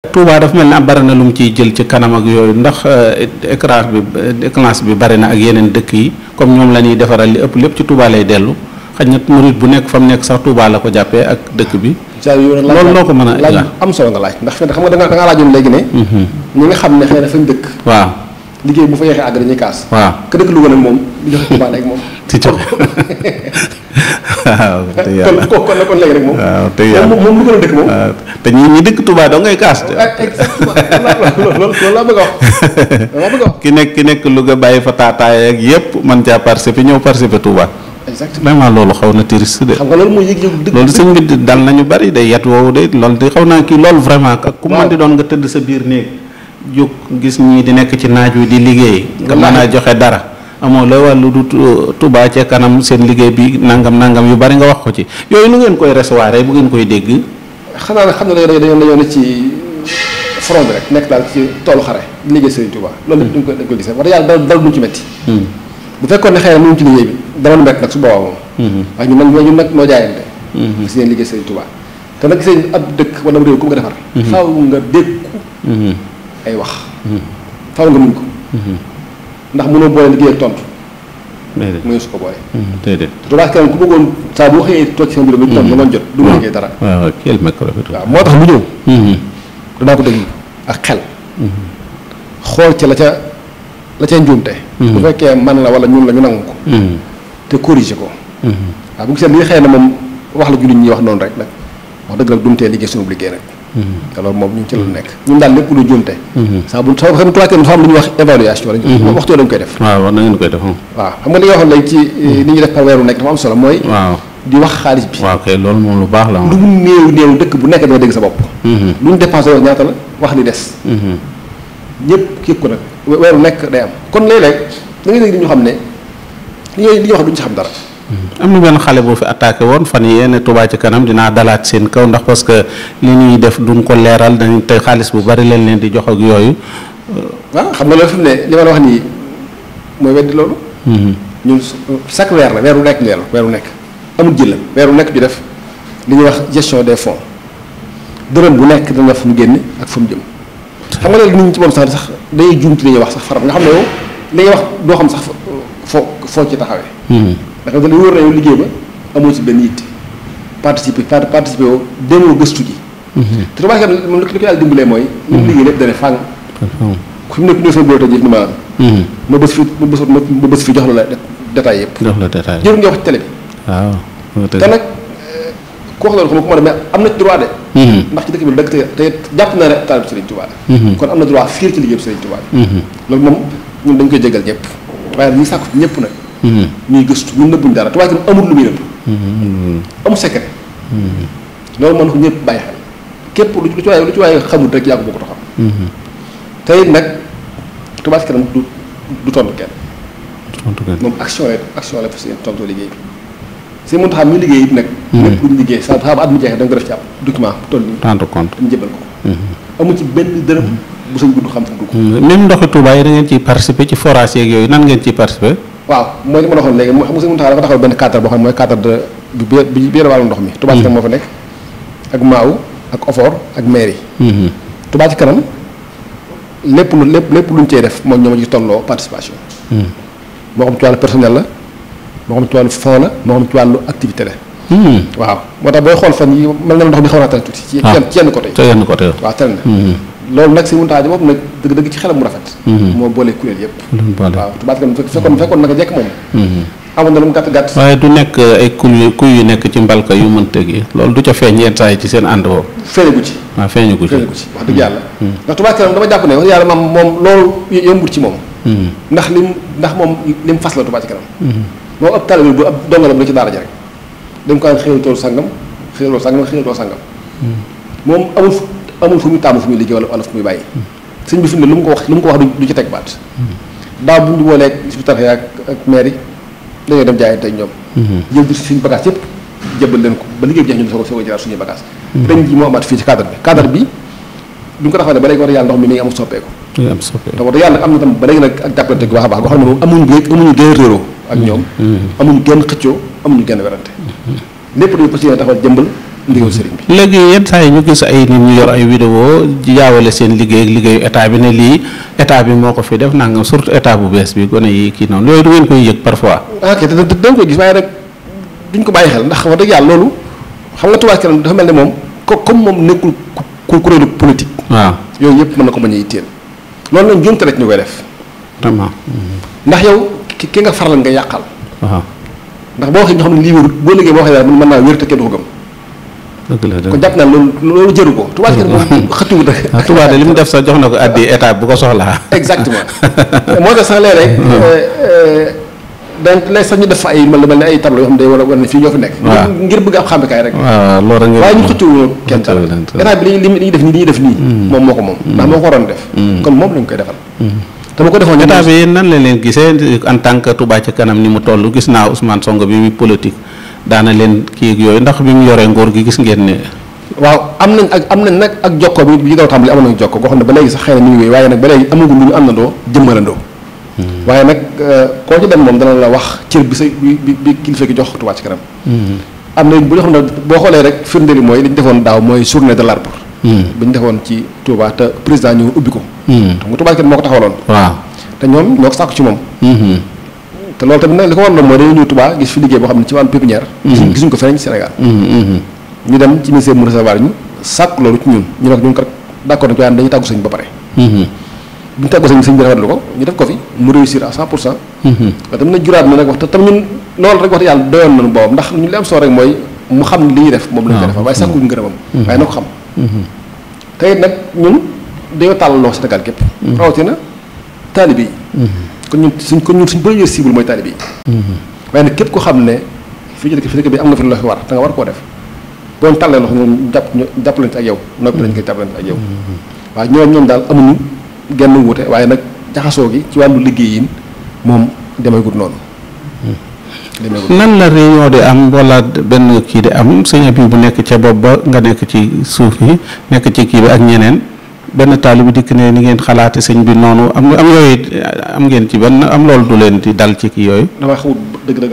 Touba dafa mel ni am bari na lu mu ciy jël ci kanam ak yooyu ndax éclairage bi bari na ak yeneen dëkk yi comme ñoom la ñuy defaral li ëpp lépp ci Touba lay dellu xëy na murit bu nekk fa mu nekk sax Touba la ko jàppee ak dëkk bi. loolu noo ko mën a laaj am solo nga laaj ndax fi xam nga da ngaa laajoon léegi ne. ñi nga xam ne xëy na fañ dëkk. waaw liggéey bu fa yeexee àgg dañuy kaas. waaw ka dëkk Louga nag moom di joxe Touba rek moom. ci joxe waaw te yàlla kon léegi rek moom. waaw te yàlla moom Louga la dëkk moom. waaw te ñi dëkk Touba doo ngay kaas. exactement loolu laa bëgg a wax. ki nekk Louga bàyyi fa taataay ak yëpp man caa participer ñëw participer Touba. exactement vraiment loolu xaw na triste de. xam nga loolu mooy yëg-yëg dëgg. loolu sëñ bi dal nañu bari day yat woowu de loolu de xaw naa kii loolu vraiment ak ku mën di doon nga tëdd sa biir néeg jóg gis ñii di nekk ci naaj wi di liggéey nga mën a joxe dara amoo la wàllu du Touba ca kanam seen liggéey bi nangam yu bari nga wax ko ci yooyu nu ngeen koy recevoir bu ngeen koy dégg. xanaa ne xam ne dañoo ne ci front bi rek nekk daal ci toolu xare di liggéey Serigne Touba loolu lépp dañ koy gisee wax dëgg yàlla dara duñ ci métti. bu fekkoon ne xëy na mu ngi ci liggéey bi dama nu métti nag su boobaa moom. waaye ñun nag noo jaayante. si leen liggéey Serigne Touba te nag seen ab dëkk wala réew ku nga defar. faaw nga dégg ay wax. faaw nga muñ ko. ndax mënoo boole liggéey ak tontu. déedéet mënoo su ko boole. déedéet. te Touba kenn ku bëggoon saa boo xëyee toog ci seen bureau bi tontu ba jot. du ma liggéey dara. waaw quel micro bi. waaw moo tax lu ñëw. danaa ko déglu ak xel. xool ci la ca njuumte. bu fekkee man la wala ñun la ñu nangu ko. te corriger ko. waaw bu gisee li xëy na moom wax la jullit ñi wax noonu rek nag wax dëgg la dumtee liggéey suñu liggéey rek. te loolu moom ñu ngi ci la nekk ñun daal lépp lu njuumte. saa bu soo xam ne dafa am lu ñuy wax évaluation lañ. waxtu dañ koy def. waaw war na ngeen koy def. waaw xam nga li nga waxoon léegi ci li ñuy def par weeru nekk dafa am solo mooy. waaw di wax xaalis bi. waaw kay loolu moom lu baax la. lu mu néew dëkk bu nekk danga dégg sa bopp. lu ñu dépensé woon ñaata la wax li des. ñëpp képp ko nag weeru nekk day am kon léeg-léeg da ngay dégg ñu xam ne li ñuy wax duñ ci xam dara. am na benn xale boo fi attaqué woon fan yii ne Touba ci kanam dinaa dalaat seen kaw ndax parce que li ñuy def duñ ko leeral dañu te xaalis bu bari leen leen di jox ak yooyu. waaw xam nga loolu fi mu ne li ma la wax nii mooy weddi loolu. ñun chaque weer la weeru nekk weeru nekk amul jëlam weeru nekk ñu def li ñuy wax gestion des fonds dërëm bu nekk dana fu mu génn ak fu mu jëm. xam nga léegi nit ñi ci moom sax day juum ci li ñuy wax sax faram nga xam ne yow li ngay wax doo xam sax foo ci taxawee. ndax dañu wóor na yow liggéey ba amoo ci benn yitte participer woo demoo gëstu ji. te Touba Ca Kanam moom li ko yàlla dimbalee mooy. li mu liggéey lépp dana fàng. fi mu nekk nii sama bureau tey jii ni ma bës fi jox la détail yëpp. jox la détail jërë nga wax ci télé bi. waaw. te nag ku wax loolu xam nga ku ma demee am na ci droit de. ndax ci dëkk bi dëkk te jàpp naa ne taal bi Serigne Touba la. kon am na droit fiir ci liggéey bi Serigne Touba la. loolu moom ñun dañ koy jégal ñëpp waaye ñi sàkku ci ñëpp nag. ñuy gëstu ñun nëbbuñ dara Touba Ca Kanam amul lu muy nëbb. amul secret. loolu mën na ko ñëpp bàyyi xel képp lu ci waaye xamul rek yaa ko bëgg a xam. tey nag Touba Ca Kanam du tontu kenn. moom action la fas yéene tontu liggéey bi. si mun taxam mi liggéey it nag. lépp lu ñu liggéey saa ba at mi jeexee da nga ko def ci ab document toll nii. rendre compte dañu jëbal ko. amul ci benn dërëm bu sañ gudd xam fu mu dugg. même ndoxi Touba yi da ngeen ciy participer ci forage yeeg yooyu nan ngeen ciy participer. waaw mooy li ma la waxoon léegi xam nga si mun taxaw dafa taxaw benn cadre boo xam ne mooy cadre de bi biir wàllu ndox mi. Touba Ca Kanam moo fa nekk ak Maaw ak Ofor ak mairie. Touba Ca Kanam lépp luñ cee def moom ñoo ma ci tolloo participation. moo xam ci wàllu personnel la moo xam ci wàllu fond la moo xam ci wàllu activité la. waaw moo tax booy xool fan yi mel na ndox mi xaw naa tane tuuti. ci yenn côté yi ci yenn côté waaw tane na. loolu nag si mun taxaw bopp nag dëgg ci xelam mu rafet. moo boole kuréel yëpp. waaw Touba Ca Kanam fekkoon naka jekk moom. amoon na lu mu gàtt. waaye du nekk ay kuy yu nekk ci mbalka yu mën tëgg yi loolu du ca feeñ yenn saa yi ci seen ànd boobu. feeñagu ci. waaw feeñagu ci wax dëgg yàlla. ndax Touba Ca Kanam dama jàpp ne wax yàlla moom loolu yombut ci moom. ndax moom lim fas la Touba Ca Kanam. moom ab taalibe bu ab dongalam la ci daara ja rek dañ ko am xëyal toolu sàngam moom amul fu muy taamu fu muy liggéey wala fu muy bàyyi. sëñ bi fi mu ne lu mu ko wax du ci teg baat. daaw bu ñu booleeg hospital ak maire yi dañoo dem jaayante ak ñoom. yóbbu si suñu bagage yëpp jëbbal leen ko ba liggéey bi jeex ñu soog a jëlaat suñuy bagage. ren ji moo amaat fii ci cadre bi bi ñu ko taxawee ba léegi war yàlla ndox mi mi ngi amul soppeeku. te wax dëgg yàlla am na tam ba léegi nag ak jàppalante bu baax a baax boo xam ne moom amuñu gën réeroo ak ñoom. amuñu gën xëccoo amuñu gën werante lépp dañu fas yéene taxawal jëmbal ndigal sëriñ bi. léegi yenn saa yi ñu gis ay nit ñu yor ay vidéo jaawale seen liggéey ak liggéeyu état bi ne lii état bi moo ko fi def nangam surtout état bu bees bi gone yi kii noonu yooyu du ngeen koy yëg parfois. ok dañ koy gis waaye rek duñ ko bàyyi xel ndax wax dëgg yàlla loolu xam nga Touba Ca Kanam dafa mel ne moom comme moom nekkul kuréelu politique. waaw yooyu yëpp mën na ko bañ a yitteel loolu nag njuumte rek ñu koy def. vraiment. ndax yow ki nga faral nga yàqal. waaw ndax boo waxee ñoo xam ne lii wérut boo liggéey boo waxee daal mën naa wér te kenn du ko gëm. dëgg la dëgg kon jàpp naa loolu jëru ko. Touba Ca Kanam moom xëttuwut rek. Touba de li mu def sax jox na ko addi état bu ko soxlaa. exactement moo tax sax léeg-léeg donc léegi sax ñu def fa ay mel ne ay tableau yoo xam ne day war a ne fii ñoo fi nekk. ngir bëgg ab xàmmekaay rek. waaw loolu rek waaye ñu xëccuwul kenn dara état bi li ñuy def nii li ñuy def nii. moom moo ko moom. ndax moo ko waroon def. kon moom lañ koy defal. te bu ko defoon état bi nan la leen gisee en tant que Touba Ca Kanam ni mu toll gis naa Ousmane Sonko bi muy politique daana leen kii ak yooyu ndax bi mu yoree nguur gi gis ngeen ne. waaw am nañ nag ak jokkoo bi daw tàmbali amoon nañu jokkoo boo xam ne ba léegi sax xëy na ñu ngi wéy waaye nag ba léegi amagul lu ñu àndandoo jëmmalandoo. waaye nag koo ci dem moom dana la wax cër bi sa bi kilifa gi jox Touba Ca Kanam. am na bu ñu xam ne boo xoolee rek firndeli mooy li ñu defoon daaw mooy journée de l'arbre. bi ñu defoon ci Touba te président ñëw ubbi ko. xam nga Touba Ca Kanam moo ko taxawaloon. waaw te ñoom ñoo ko sàkku ci moom. te loolu tamit nag li ko waroon mooy dañoo ñëw Touba gis fi liggéey boo xam ne ci wàllu pépinière. gisuñ ko feneen ci Sénégal. ñu dem ci ministère mu recevoir ñu sàkk loolu ci ñun ñu ne ko ñun kat d'accord nañ ko waaye dañuy tàggu sëñ ba pare. bu ñu tàggu sëñ bi rafetlu ko ñu def ko fi mu réussir à 100%. waaye tamit nag juraat na nag wax te tam ñun loolu rek wax yàlla doyoon nañu boobu ndax ñu li am solo rek mooy mu xam ne li ñuy def moom lañ koy defal waaye sàkkuñu ngërëmam. waaye na ko xam. te it nag ñun dañoo tàllal loo Sénégal képp. rawatina taalibe yi. kon ñun suñ première cible mooy taalibe yi. waaye nag képp ko xam ne fii ci dëkk bi am nga fi lu la fi war te nga war koo def boo tàllee loxo ñoom jàppalante ak yow noppi lañ koy jàppalante ak yow. waaye ñoom daal amuñu genn wuute waaye nag jaxasoo gi ci wàllu liggéey yi moom demeegut noonu. nan la réunion di am wala benn kii di am sëñ bi bu nekk ca bopp ba nga nekk ci suuf yi nekk ci kii bi ak ñeneen benn taalibe bi dikk ne ni ngeen xalaate sëñ bi noonu am yooyu am ngeen ci benn am loolu du leen di dal ci kii yooyu. dama xamul dëgg-dëgg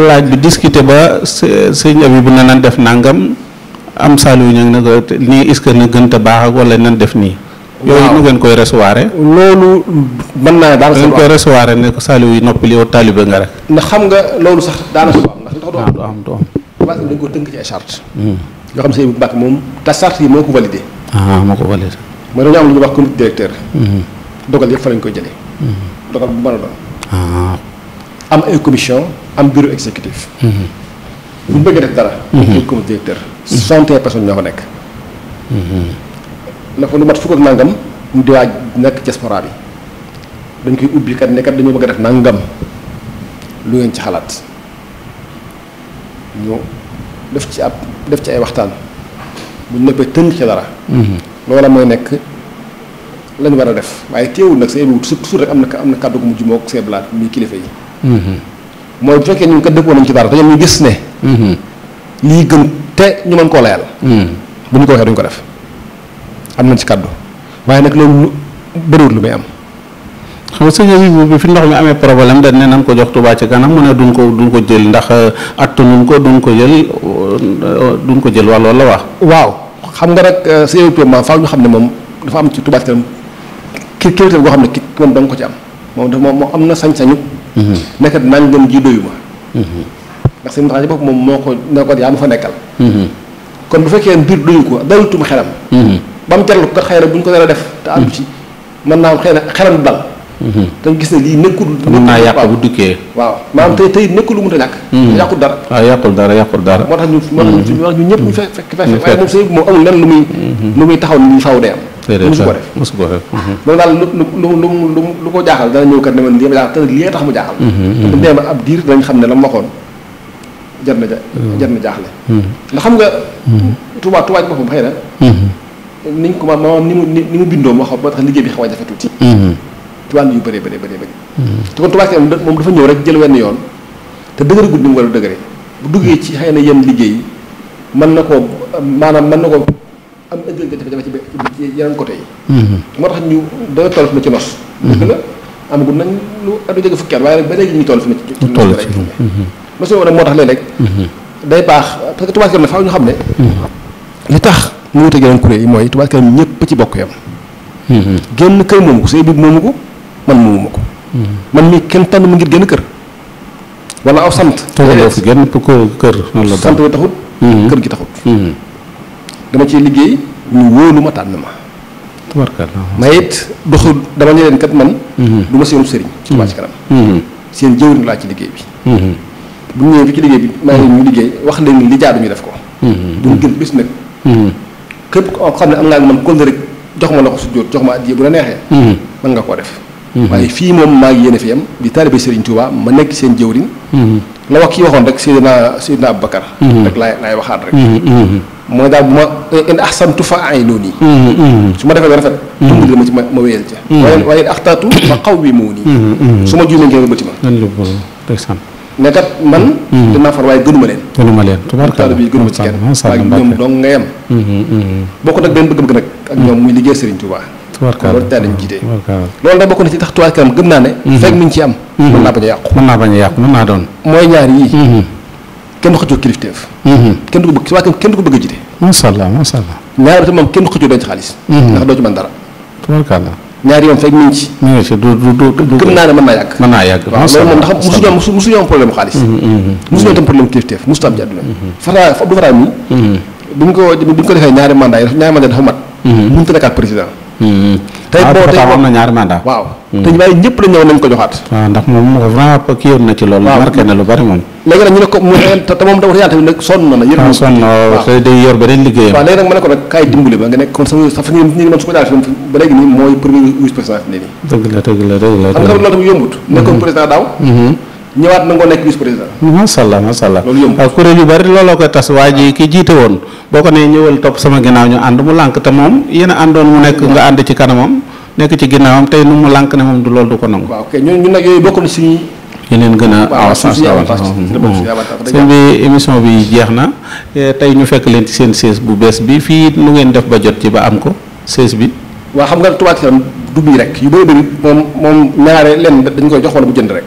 laaj bi discuter ba sëñ bi bu ne nan def nangam am Saliou ñu ne ko nii est-ce que na gën a baax ak wala nan def nii. yooyu nu ngeen koy recevoir. loolu mën naa daanaka ngeen koy recevoir ne ko Saliou yi noppali yow taalibe nga rek. ndax xam nga loolu sax daanaka du am ndax li tax du am. waaye dañ ko tënk ci ay charte yoo xam ne sëñ Mbàkke moom te charte yi moo ko validé. moo ko validé. mooy dañoo am lu ñuy wax comité directeur. dogal yëpp fa lañ koy jëlee. dogal bu mën a doon. am ay commission am bureau exécutif. bu ñu bëggee def dara. muy comité directeur. 61 personnes ñoo fa nekk. la fa lu mat fukk ak nangam mu di waaj nekk diaspora bi dañ koy ubbi kat ne kat dañoo bëgg a def nangam lu ngeen ci xalaat ñu def ci ay waxtaan bu ñu nekkee tënk ci dara. loola mooy nekk lañ war a def waaye teewul nag sa yëngu surtout rek am na kàddu gu mujj moo ko see blaat muy kilifa yi. mooy bu fekkee ñun kat dëppoo nañ ci dara te ñoom ñu gis ne. lii gën te ñu mën koo layal. bu ñu ko waxee duñ ko def. am nañ ci kàddu waaye nag loolu bëriwul lu muy am. xam nga sëñ bi fi ndox mi amee problème dañ ne nan ko jox Touba Ca Kanam mu ne duñ ko jël ndax attanuñ ko duñ ko jël wala la wax. waaw xam nga rek sëñ bi faaw ñu xam ne moom dafa am ci Touba Ca Kanam kilifteef goo xam ne moom da nga ko ci am moom am na sañ-sañu. nekkat nangam ji doyu ma. ndax sëñ Moussa bopp moom moo ko yaa ma fa nekkal. kon bu fekkee mbir doyu ko dalutuma xelam. ba mu jarlu ko xëy na bu ñu ko dara def te àddu ci mën naa am xëy na xelam dal. te gis ne lii nekkul. mën naa yàq bu duggee. waaw maanaam tey nekkul lu mënta ñàkk. yàqul dara. waaw yàqul dara. moo tax ñun ñëpp ñu fekk waaye moom sëñ bi moom amul lenn lu muy taxaw ni faaw day am. mosu ko def loolu daal lu ko jaaxal dana ñëw kat ne man lii ma jaaxal te lii tax mu jaaxal. te bu demee ab diir dañ xam ne la mu waxoon jar na jaaxle. ndax xam nga. Touba ci boppam xëy na. niñ ko maanaam ni mu bindoo moo xam moo tax liggéey bi xaw a jafe tuuti. ci wàllu yu bëree bëri. te kon Touba Ca Kanam moom dafa ñëw rek jël wenn yoon te dëgëragul ni mu war a dëgëree bu duggee ci xëy na yenn liggéey mën na koo am ëllëg jafe-jafe ci yeneen côté yi. moo tax ñu dañoo toll fi na ci nos. dëgg la amagul nañ lu adu jege fukki at waaye nag ba léegi ñu toll fi na ci nos rek. nos moo tax léeg-léeg day baax parce que Touba Ca Kanam faaw ñu xam ne li tax mu wute geneen kuréel yi mooy Touba Ca Kanam ñëpp ci bokk yam génn kër moomu ko sëy bi moomu ko man moomuma ko man mii kenn tànn ma ngir génn kër wala aw sant toogaloo fi génn kër noonu la sant bi taxut kër gi taxut dama ciy liggéey ñu wóolu ma tànn ma ma it doxu dama ne leen kat man du ma seenu sëriñ ci Touba Ca Kanam seen jëwriñ laa ci liggéey bi bu ñu ñëwee fi ci liggéey bi maa ngi ñu liggéey wax leen li jaadu ñu def ko duñu gën bis nag képp ko xam ne am naa man kon rek jox ma la ko su jóot jox ma addiya bu la neexee mën nga koo def waaye fii moom maa ngi yéene fi yam di taalibe Serigne Touba ma nekk seen jëwriñ la wax kii waxoon rek Seydina Aboubacar rek laay waxaat rek mooy daal bu ma in ahsantu fa a'inuni su ma defee ba rafet dimbali dama ci ma wéyal ca waaye in axtaatu fa qawwimuni su ma juumee ngeen bëti ma ne kat man dinaa far waaye gënuma leen tubaarkalla bi gënuma ci kenn waaye ñoom dong nga yem bokk nag benn bëgg-bëgg nag ak ñoom muy liggéey Serigne Touba loolu teel lañu jiitee loolu nag bokk na ci tax Touba Ca Kanam gëm naa ne fekk mi ngi ci am mën naa bañ a yàqu mën naa doon mooy ñaar yii kenn du xëccoo kilifteef kenn du ko bëgg Touba Ca Kanam kenn du ko bëgg a jiite masha Allah ñaar te moom kenn du xëccoo denc xaalis ndax doo ci mën dara tubaarkalla ñaar yoon fekk mi ngi ci gëm naa ne mën naa yàgg waaw loolu moom ndax musuñu am problème xaalis musuñu tam problème kilifteef musu tam ci àdduna Abdou Fatah mi bi ñu ko defee ñaari mandat dafa mat mënut a nekkaat président tey boo am na ñaari mandat waaw te waaye ñëpp la ñëw nañ ko joxaat waaw ndax moom vraiment kii yoon na ci loolu marqué na lu bari moom léegi nag ñu ne ko te moom dafa yàlla tamit nag sonn na yër sonn te day yor beneen liggéeyam waaw léegi nag ma ne ko nag kaay dimbali ba nga nekk kon sama fa ñu noonu su ko daal fi ba léegi nii mooy premier vice président fi ne nii dëgg la xam nga loolu tamit yombut nekkoon président daaw ñëwaat na ngoo nekk vice président masha Allah loolu yomb waaw kuréel yu bari looloo koy tas waa ji ki jiite woon boo ko nee ñëwal topp sama ginnaaw ñu ànd mu lànk te moom yéen a àndoon mu nekk nga ànd ci kanamam nekk ci ginnaawam tey nu mu lànk ne moom du loolu du ko nangu waaw ok ñun nag yooyu bokk na suñu yeneen gën a avancé seen bi émission bi jeex na tey ñu fekk leen ci seen siège bu bees bi fii nu ngeen def ba jot ci ba am ko siège bi waaw xam nga Touba Ca Kanam du bii rek yu bëri bëri moom ñaare leen dañ koy jox wala bu jënd rek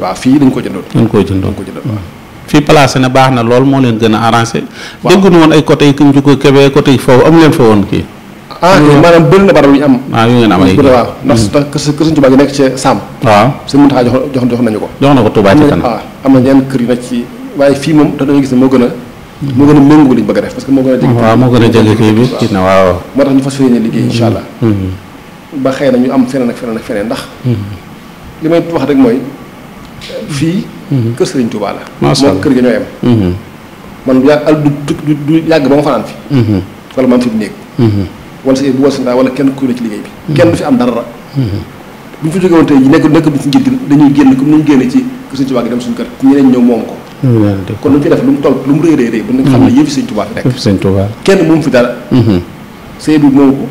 waaw fii dañ ko jëndoon waaw fii placé na baax na lool moo leen gën a arrangé déggu nu woon ay côté yi ki ñu ko kebee côté yi foofu am leen fa woon kii maanaam bëri na barab yu ñu am yu ngeen am ay waaw ndax kër Sëñ Touba gi nekk ci Sam waaw Sëñ Muntaxa jox nañu ko jox na ko Touba Ca Kanam waaw am na yenn kër yu nekk ci waaye fii moom dañoo gis ne moo gën a méngoo li ñu bëgg a def parce que moo gën a jege waaw moo gën a jege kii bi kii na waaw moo tax ñu fas yéene liggéey incha allah ba xëy na ñu am feneen ak feneen ndax li may wax rek mooy fii kër Serigne Touba la moom kër gi ñoo yem man du yàgg ba ma fanaan fi wala ma am fi bu néeg wala sa bu wal sa wala kenn kuy la ci liggéey bi kenn du fi am dara bu ñu fi jógee woon tey ji nekk bi ci njëkk dañuy génn comme ni ñu génne ci kër Serigne Touba gi dem suñu kër ñeneen ñëw moom ko kon lu ñu fi def lu mu toll lu mu rëy ba nga xam ne yëfi Serigne Touba fi nekk kenn moom fi dara sëy bi moomu ko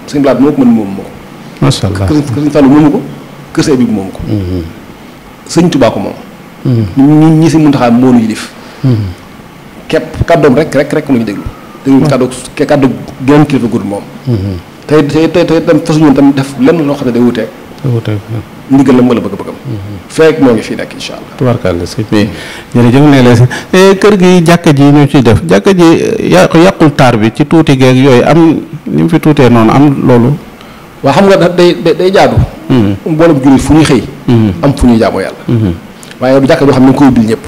sëñ Blaat moo ko mën moomu ma ko masha Allah kër Sëñ Fallu moomu ko kër sëy bi moomu ko Sëñ Touba ko moom ñi si Muntaxa moo nu yilif képp kàddoom rek mu ñu déglu kàddu genn kilifa gudd moom tey tam fasuñu tam def lenn loo xam ne day wuteeg ndigal la mu wala bëgg-bëggam fekk moo ngi fii nekk incha allah tubaarkàlla sëñ bi jërëjëf ne la kër gi jàkka ji ñu ciy def jàkka ji yàqul taar bi ci tuuti geeg yooyu am ni mu fi tuutee noonu am loolu waaw xam nga day jaadu mboolem jullit fu ñuy xëy am fu ñuy jaamoo yàlla waaye bu jàkka joo xam ne nga koy bil ñëpp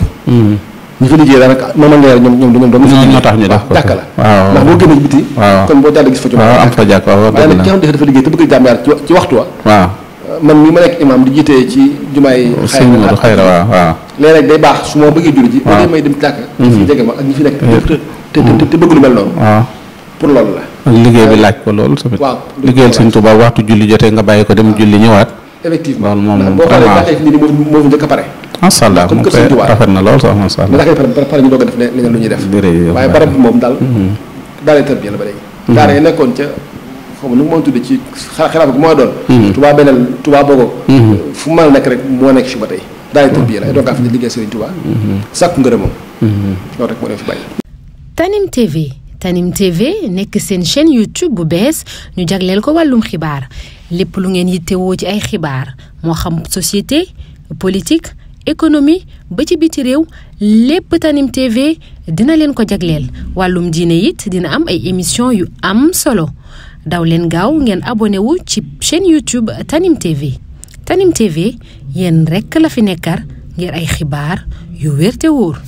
ñi fa liggéey daanaka noonu la ñoo tax ñu def ko jàkka la waaw ndax boo génnee biti kon boo jàll gis fa waaw am fa jàkka waaye nag ki xam ne dafa liggéey te bëgg jaam yàlla ci waxtu wa waaw man mi ma nekk imam di jiitee ci jumaay xayra waaw léegi rek day baax su ma bëggee julli ji léegi may dem jàkka ñi fi jege ma ak ñi fi nekk te bëgg lu mel noonu pour loolu la ak liggéey bi laaj ko loolu tamit waaw liggéeyal Sëñ Tuubaa waxtu julli jotee nga bàyyi ko dem julli ñëwaat effectivement loolu moom boo xoolee jàkka fi nii moo fi njëkk a pare masha Allah moom rafet na lool sax masha Allah jàkka pare ñu doog a def leneen lu ñuy def waaye barab bi moom daal daal tërbiya la ba léegi daara yi nekkoon ca xaw ma nu moo tudde ci xalaat bi mooy doon Touba beneen Touba boogo fu mu mën a nekk rek moo nekk fi ba tey daal tërbiya la donc a fi ne liggéey Serigne Touba sàkku ngërëmam loolu rek moo leen fi bàyyi Tanim TV nekk seen chaîne YouTube bu bees ñu jagleel ko wàllum xibaar lépp lu ngeen yittewoo ci ay xibaar moo xam société politique économie ba ci biti réew lépp Tanim TV dina leen ko jagleel wàllum diine it dina am ay émission yu am solo daw leen gaaw ngeen abonné wu ci chaîne YouTube Tanim TV Tanim TV yéen rekk la fi nekkar ngir ay xibaar yu wér te wóor